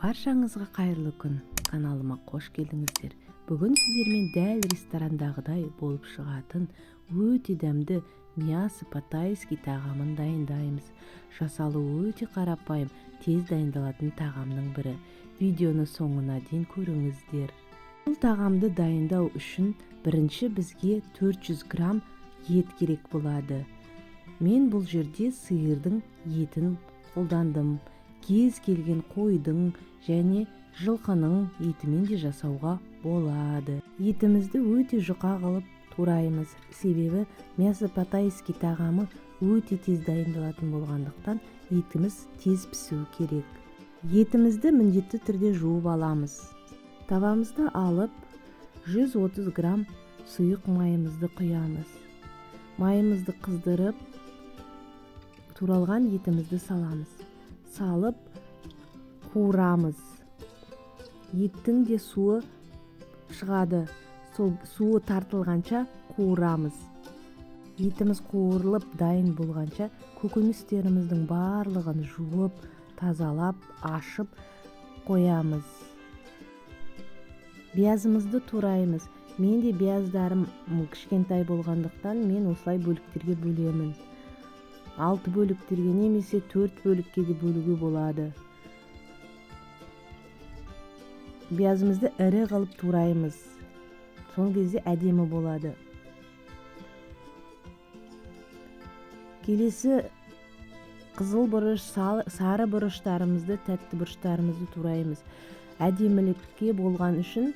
Баршаңызға қайырлы күн. Каналыма қош келдіңіздер. Бүгін сіздермен дәл ресторандағыдай болып шығатын өте дәмді мясо по-тайски тағамын дайындаймыз. Жасалуы өте қарапайым, тез дайындалатын тағамның бірі. Видеоны соңына дейін көріңіздер. Бұл тағамды дайындау үшін бірінші бізге 400 грамм ет керек болады. Мен бұл жерде сиырдың етін қолдандым. Кез келген қойдың және жылқының етімен де жасауға болады. Етімізді өте жұқа қылып тураймыз. Себебі мясо по-тайски тағамы өте тез дайындалатын болғандықтан етіміз тез пісуі керек. Етімізді міндетті түрде жуып аламыз. Табамызды алып 130 грамм сұйық майымызды құямыз. Майымызды қыздырып, туралған етімізді саламыз. Салып қуырамыз. Еттің де суы шығады. Сол суы тартылғанша қуырамыз. Етіміз қуырылып дайын болғанша көкөністеріміздің барлығын жуып, тазалап, ашып қоямыз. Биязымызды тураймыз. Мен де бияздарым кішкентай болғандықтан мен осылай бөліктерге бөлемін. 6 бөліктерге немесе 4 бөлікке де бөлуге болады. Биязымызды ірі қылып тураймыз. Сол кезде әдемі болады. Келесі қызыл бұрыш, сары бұрыштарымызды, тәтті бұрыштарымызды тураймыз. Әдемілікке болу үшін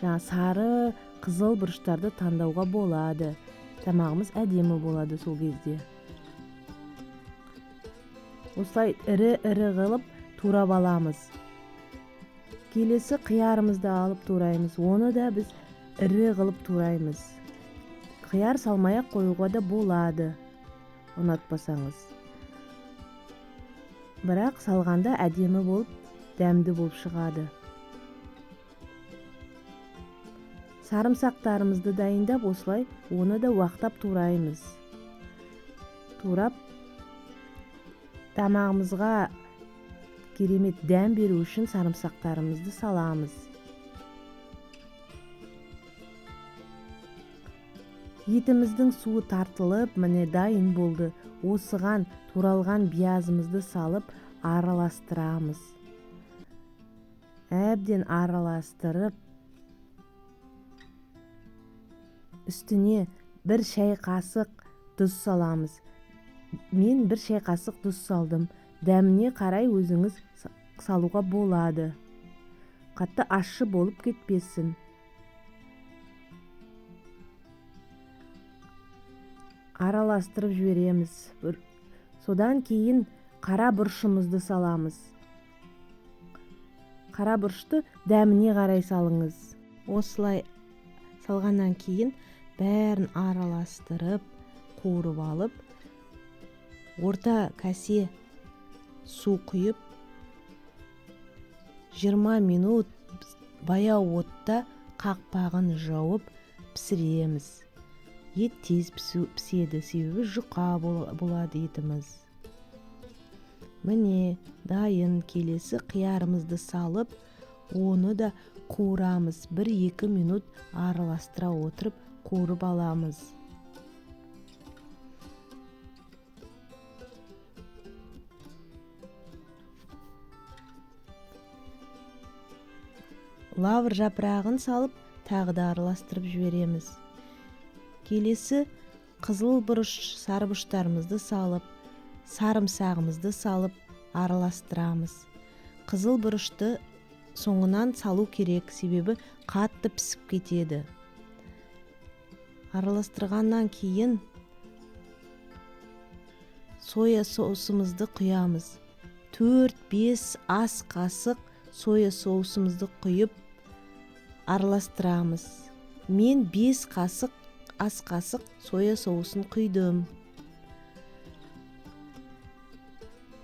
жаңа сары, қызыл бұрыштарды таңдауға болады. Тамағымыз әдемі болады сол кезде. Осылай ірі-ірі қылып турап аламыз. Келесі қиярымызды алып тураймыз. Оны да біз ірі қылып тураймыз. Қияр салмай-ақ қоюға да болады, ұнатпасаңыз. Бірақ салғанда әдемі болып, дәмді болып шығады. Сарымсақтарымызды дайындап, осылай оны да уақтап тураймыз. Турап тамағымызға керемет дәм беру үшін сарымсақтарымызды саламыз. Етіміздің суы тартылып, міне дайын болды. Осыған туралған биязымызды салып араластырамыз. Әбден араластырып, үстіне бір шай қасық тұз саламыз. Мен бір шай қасық тұз салдым. Дәміне қарай өзіңіз салуға болады. Қатты ащы болып кетпесін. Араластырып жібереміз. Содан кейін қара бұрышымызды саламыз. Қара бұрышты дәміне қарай салыңыз. Осылай салғаннан кейін бәрін араластырып, қуырып алып, орта кәсе су құйып, 20 минут баяу отта қақпағын жауып пісіреміз. Ет тез піседі, себебі жұқа болады етіміз. Міне дайын. Келесі қиярымызды салып, оны да қуырамыз. 1-2 минут араластыра отырып қуырып аламыз. Лавр жапырағын салып, тағы да араластырып жібереміз. Келесі қызыл бұрыш, сары бұрыштарымызды салып, сарымсағымызды салып араластырамыз. Қызыл бұрышты соңынан салу керек, себебі қатты пісіп кетеді. Араластырғаннан кейін соя соусымызды құямыз. 4-5 ас қасық соя соусымызды құйып араластырамыз. Мен 5 ас қасық соя соусын құйдым.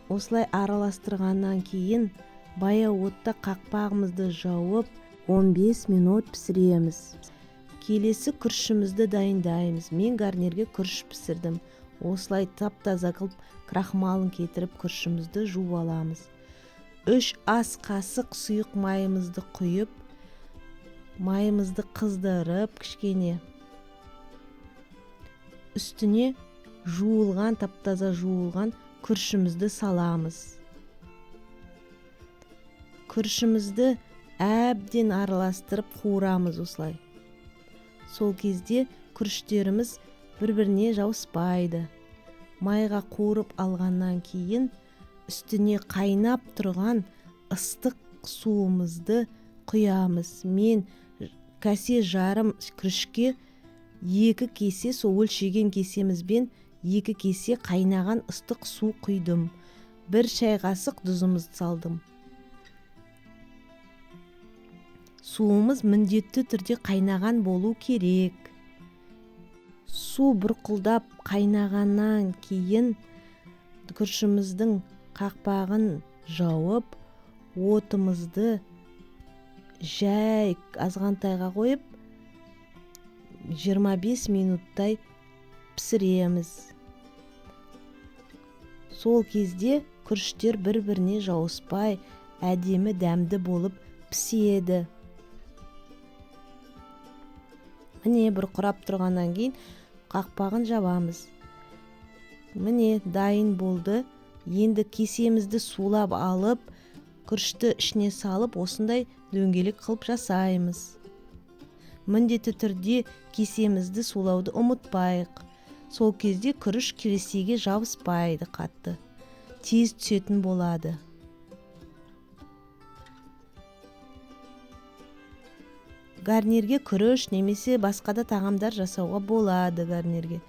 Осылай араластырғаннан кейін баяу отта қақпағымызды жауып 15 минут пісіреміз. Келесі күрішімізді дайындаймыз. Мен гарнирге күріш пісірдім. Осылай тап-таза қылып крахмалын кетіріп күрішімізді жуып аламыз. 3 ас қасық сұйық майымызды құйып, майымызды қыздырып кішкене үстіне жуылған, тап-таза жуылған күрішімізді саламыз. Күрішімізді әбден араластырып қуырамыз осылай. Сол кезде күріштеріміз бір-біріне жабыспайды. Майға қуырып алғаннан кейін үстіне қайнап тұрған ыстық суымызды құямыз. Мен кәсе жарым күрішке 2 кесе, сол өлшеген кесемізбен 2 кесе қайнаған ыстық су құйдым. 1 шай қасық тұзымызды салдым. Суымыз міндетті түрде қайнаған болу керек. Су бұрқылдап қайнағаннан кейін күрішіміздің қақпағын жауып, отымызды жай азғантайға қойып 25 минуттай пісіреміз. Сол кезде күріштер бір-біріне жауыспай, әдемі дәмді болып піседі. Міне, бір құрап тұрғаннан кейін қақпағын жабамыз. Міне, дайын болды. Енді кесемізді сулап алып, күрішті ішіне салып, осындай дөңгелек қылып жасаймыз. Міндетті түрде кесемізді сулауды ұмытпайық. Сол кезде күріш кесеге жабыспайды қатты. Тез түсетін болады. Гарнирге күріш немесе басқа да тағамдар жасауға болады гарнирге.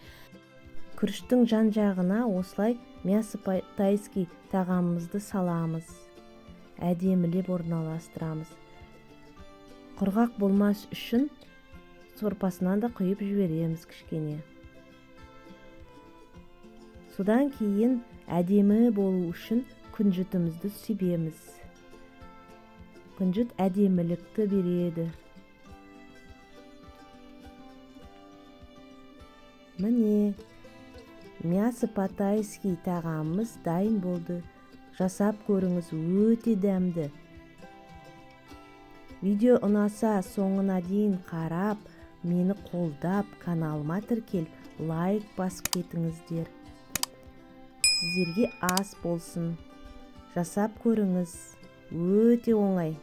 Күріштің жан-жағына осылай мясо по-тайски тағамымызды саламыз. Әдемілеп орналастырамыз. Құрғақ болмас үшін сорпасынан да құйып жібереміз кішкене. Содан кейін әдемі болу үшін күнжітімізді себеміз. Күнжіт әдемілікті береді. Міне, мясо по-тайски тағамымыз дайын болды. Жасап көріңіз, өте дәмді. Видео ұнаса соңына дейін қарап, мені қолдап, каналыма тіркеліп, лайк басып кетіңіздер. Сіздерге ас болсын. Жасап көріңіз, өте оңай.